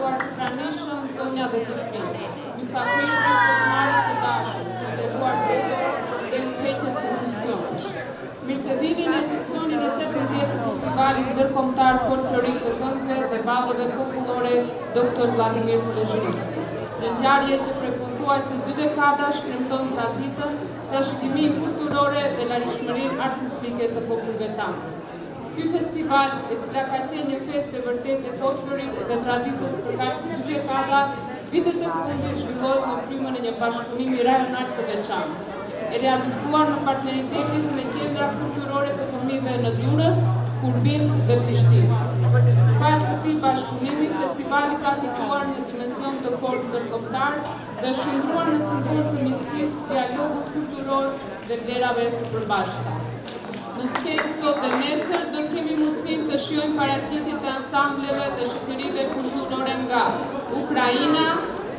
nderuar të pranishëm, zonja dhe zotërinj, mysafirë dhe pjesëmarrës të dashur, të nderuar drejtorë dhe udhëheqës institucionesh. Mirë se vini në edicionin e 18 të Festivalit Ndërkombëtar Folklorik të Këngëve dhe Valleve Popullore Dr. Vladimir Polozhinoski. Një ngjarje që prej pothuajse dy dekadash kremton traditën, trashëgiminë kulturore dhe larmishmërinë artistike të popujve tanë. Ky festival, e cila ka qenë një festë e vërtetë e folklorit dhe traditës për gati dy dekada, vitet e fundit zhvillohet në frymën e një bashkëpunimi rajonal të veçantë, e realizuar në partneritetin me qendrat kulturore të fëmijëve në Durrës, Kurbin dhe Prishtinë. Falë këtij bashkëpunimi, festivali ka fituar një dimension të fortë ndërkombëtar dhe është shndërruar në simbol të miqësisë, dialogut kulturor dhe vlerave të përbashkëta. Në skenë sot dhe nesër do të kemi mundësinë të shijojmë paraqitjet e ansambleve dhe shoqërive kulturore nga Ukraina,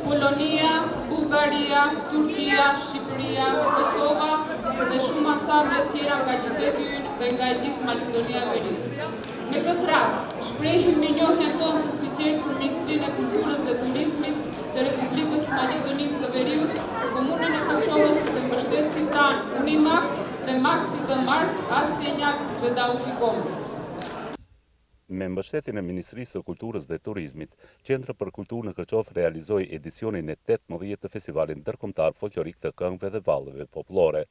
Polonia, Bullgaria, Turqia, Shqipëria, Kosova, si dhe shumë ansamble tjera nga qyteti ynë dhe nga e gjithë Maqedonia e Veriut. Me këtë rast, shprehim mirënjohjen tonë të sinqertë për Ministrinë e Kulturës dhe Turizmit të Republikës së Maqedonisë së Veriut, Komunën e Kërçovës si dhe mbështetësit tanë Unimak dhe Maxi D Mart, Asenjak dhe Dauti Gombic. Me mbështetjen e Ministrisë së Kulturës dhe Turizmit, Qendra për Kulturë në Kërçovë realizoi edicionin e 18 të Festivalit Ndërkombëtar Folklorik të Këngëve dhe Valleve Popullore.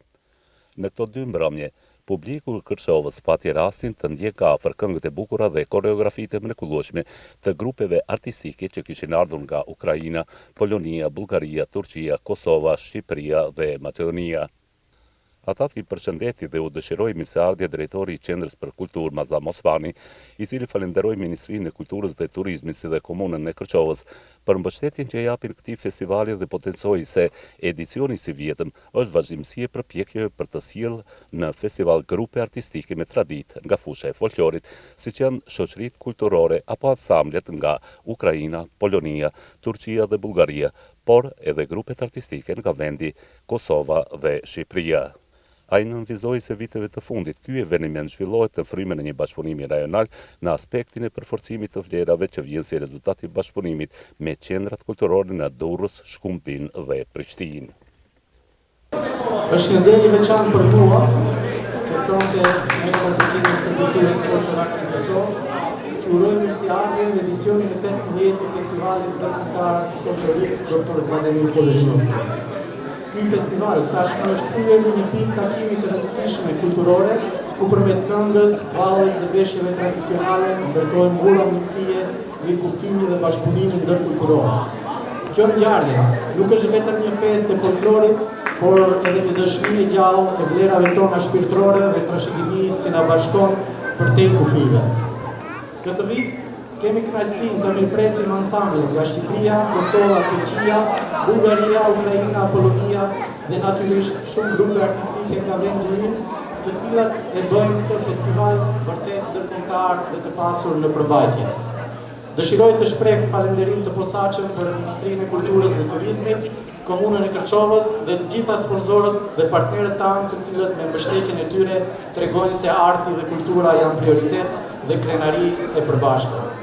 Në këto dy mbrëmje, publiku i Kërçovës pati rastin të ndjekë nga afër këngët e bukura dhe koreografitë e mrekullueshme të grupeve artistike që kishin ardhur nga Ukraina, Polonia, Bullgaria, Turqia, Kosova, Shqipëria dhe Maqedonia. Ata i përshëndeti dhe u dëshiroi mirëseardhje drejtori i Qendrës për Kulturë, Mazlam Osmani, i cili falënderoi Ministrinë e Kulturës dhe Turizmit si dhe Komunën e Kërçovës për mbështetjen që i japin këtij festivali dhe potencoi se edicioni i sivjetëm është vazhdimësi e përpjekjeve për të sjellë në festival grupe artistike me traditë nga fusha e folklorit, siç janë shoqëritë kulturore apo ansamblet nga Ukraina, Polonia, Turqia dhe Bullgaria, por edhe grupet artistike nga vendi, Kosova dhe Shqipëria. Ai nënvizoi se viteve të fundit ky eveniment zhvillohet në frymën e një bashkëpunimi rajonal në aspektin e përforcimit të vlerave që vjen si rezultat i bashkëpunimit me qendrat kulturore në Durrës, Shkumbin dhe Prishtinë. Është një nder i veçantë për mua që sonte në emër të Qendrës së Kulturës Koço Raci në Kërçovë, t'ju uroj mirëseardhjen në edicionin e 18 të Festivalit Ndërkombëtar Folklorik Dr. Vladimir Polozhinoski. Ky festival tashmë është kthyer në një pikë takimi të rëndësishme kulturore, ku përmes këngës, valles dhe veshjeve tradicionale ndërtojmë ura miqësie, mirëkuptimi dhe bashkëpunimi ndërkulturor. Kjo ngjarje nuk është vetëm një festë e folklorit, por edhe një dëshmi e gjallë e vlerave tona shpirtërore dhe trashëgimisë që na bashkon përtej kufijve. Këtë vit kemi kënaqësinë të mirëpresim ansamble nga Shqipëria, Kosova, Turqia, Bullgaria, Ukraina, Polonia dhe natyrisht shumë grupe artistike nga vendi ynë, të cilat e bëjnë këtë festival vërtet ndërkombëtar dhe të pasur në përmbajtje. Dëshiroj të shpreh falënderim të posaçëm për Ministrinë e Kulturës dhe Turizmit, Komunën e Kërçovës dhe të gjitha sponsorët dhe partnerët tanë të cilët me mbështetjen e tyre tregojnë se arti dhe kultura janë prioritet dhe krenari e përbashkët.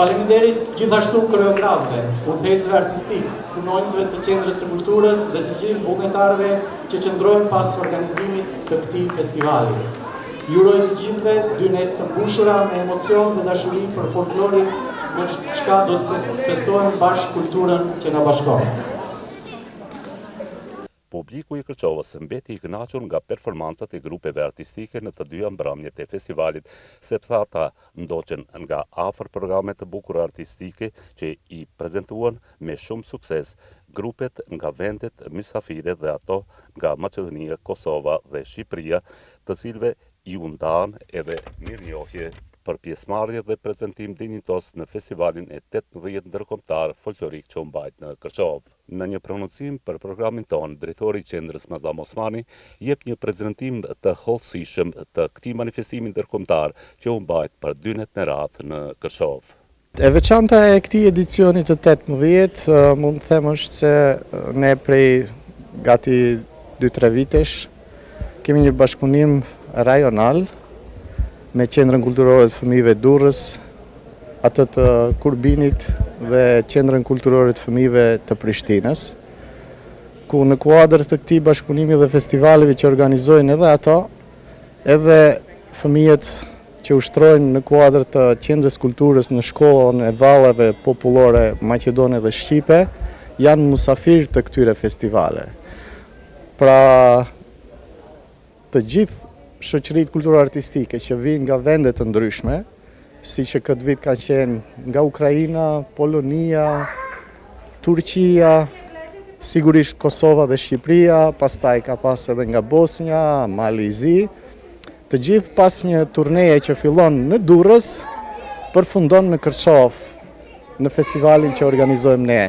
Faleminderit gjithashtu koreografëve, udhëheqësve artistikë, punonjësve të Qendrës së Kulturës dhe të gjithë vullnetarëve që qëndrojnë pas organizimit të këtij festivali. Ju uroj të gjithëve dy net të mbushura me emocion dhe dashuri për folklorin me çka do të festojmë bashkë kulturën që na bashkon. Publiku i Kërçovës mbeti i kënaqur nga performancat e grupeve artistike në të dyja mbrëmjet e festivalit, sepse ata ndoqën nga afër programe të bukura artistike që i prezantuan me shumë sukses grupet nga vendet mysafire dhe ato nga Maqedonia, Kosova dhe Shqipëria, të cilëve iu ndanë edhe mirënjohje për pjesëmarrje dhe prezantim dinjitoz në festivalin e 18 ndërkombëtar folklorik që u mbajt në Kërçovë. Në një prononcim për programin tonë, drejtori i qendrës Mazlam Osmani jep një prezantim të hollësishëm të këtij manifestimi ndërkombëtar që u mbajt për dy net me radhë në Kërçovë. E veçanta e këtij edicioni të 18, mund të them është se ne prej gati 2-3 vitesh kemi një bashkëpunim rajonal me Qendrën Kulturore të Fëmijëve Durrës. atë të Kurbinit dhe Qendrën Kulturore të Fëmijëve të Prishtinës, ku në kuadër të këtij bashkëpunimi dhe festivaleve që organizojnë edhe ato, edhe fëmijët që ushtrojnë në kuadër të Qendrës Kulturës në Shkollën e Valleve Popullore Maqedone dhe Shqipe, janë musafirë të këtyre festivaleve. Pra, Të gjithë shoqëritë kulturo-artistike që vijnë nga vende të ndryshme, siç që këtë vit kanë qenë nga Ukraina, Polonia, Turqia, sigurisht Kosova dhe Shqipëria, pastaj ka pas edhe nga Bosnja, Mali i Zi, të gjithë pas një turneje që fillon në Durrës, përfundon në Kërçovë. në festivalin që organizojmë ne.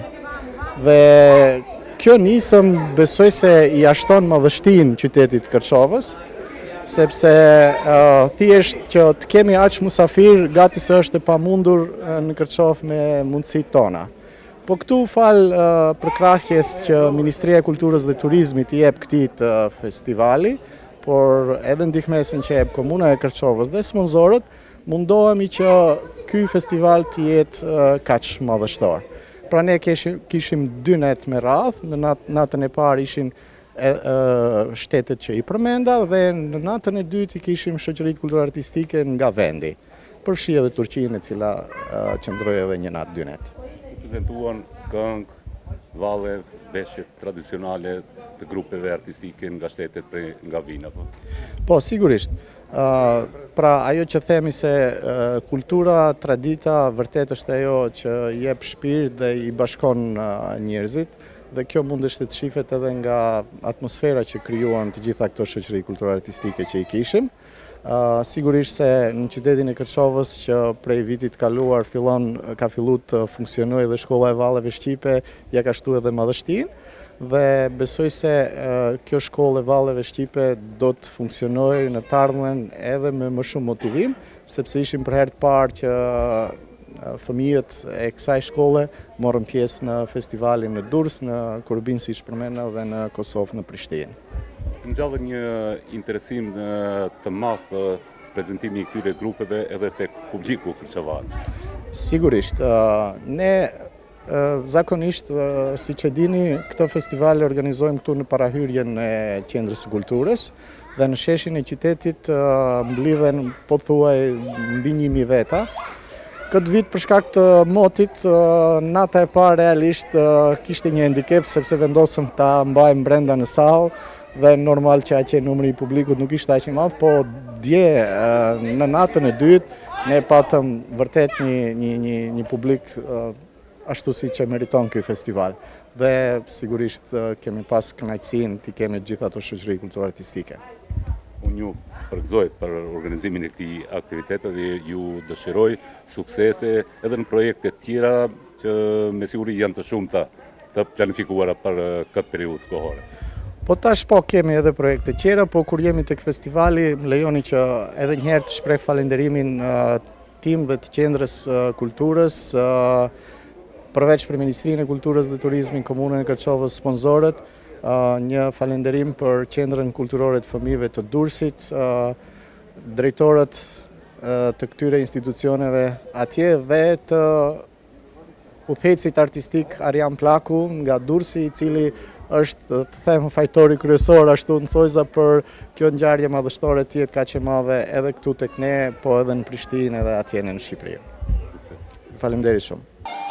Dhe kjo nismë besoj se ia shton madhështinë qytetit të Kërçovës, sepse uh, thjesht që të kemi aq musafirë, gati se është e pamundur në Kërçovë me mundësitë tona. Po këtu falë uh, përkrahjes që Ministria e Kulturës dhe Turizmit i jep këtij të festivali, por edhe ndihmesën që jep Komuna e Kërçovës dhe sponsorët, Mundohemi që ky festival të jetë kaq madhështor. Pra ne kishim, kishim dy net me radhë, në nat, natën e parë ishin e, e, shtetet që i përmenda dhe në natën e dytë i kishim shoqëritë kulturo-artistike nga vendi, përfshi edhe Turqinë e cila qëndroi edhe një natë dy net. U prezantuan këngë, valle, veshje tradicionale të grupeve artistike nga shtetet prej nga vijnë apo? Po, sigurisht. Pra, ajo që themi se kultura, tradita, vërtet është ajo që jep shpirt dhe i bashkon njerëzit, dhe kjo mundeshte të shifet edhe nga atmosfera që krijuan të gjitha këto shoqëri kulturo-artistike që i kishim. Sigurisht se në qytetin e Kërçovës që prej vitit të kaluar fillon, ka fillu të funksionojë dhe shkolla e valleve shqipe, ia ka shtu edhe madhështinë. Dhe besoj se kjo shkollë e valleve shqipe do të funksionojë në të ardhmen edhe me më shumë motivim, sepse ishim për herë të parë që fëmijët e kësaj shkolle morën pjesë në festivalin në Durrës, në Kurbin siç përmenda dhe në Kosovë në Prishtinë. Ngjallën një interesim të madh prezantimi i këtyre grupeve edhe tek publiku kërçovar. Sigurisht, ne Zakonisht, siç e dini, këtë festival e organizojmë këtu në parahyrjen e Qendrës së Kulturës dhe në sheshin e qytetit mblidhen pothuaj mbi 1000 veta. Këtë vit për shkak të motit, nata e parë realisht kishte një handicap sepse vendosëm ta mbajmë brenda në sallë dhe normal që aq numri i publikut nuk ishte aq i madh, po dje në natën e dytë Ne patëm vërtet një, një, një, një publik ashtu siç e meriton ky festival. Dhe sigurisht kemi pas kënaqësinë t'i kemi të gjitha ato shoqëri kulturo-artistike. Unë ju përgëzoj për organizimin e këtij aktiviteti dhe ju dëshiroj suksese edhe në projekte tjera që me siguri janë të shumta të planifikuara për këtë periudhë kohore. Po tash po kemi edhe projekte tjera, po kur jemi tek festivali, më lejoni që edhe një herë të shpreh falënderimin tim dhe të Qendrës Kulturës, përveç për Ministrinë e Kulturës dhe Turizmin, Komunën e Kërçovës, sponsorët, një falënderim për Qendrën Kulturore të Fëmijëve të Durrësit, drejtorët të këtyre institucioneve atje dhe të udhëheqësit artistik Arjan Plaku nga Durrësi, i cili është, të them, fajtori kryesor ashtu në thojza për kjo ngjarje madhështore të jetë kaq e madhe edhe këtu tek ne, po edhe në Prishtinë edhe atje në Shqipëri. Faleminderit shumë.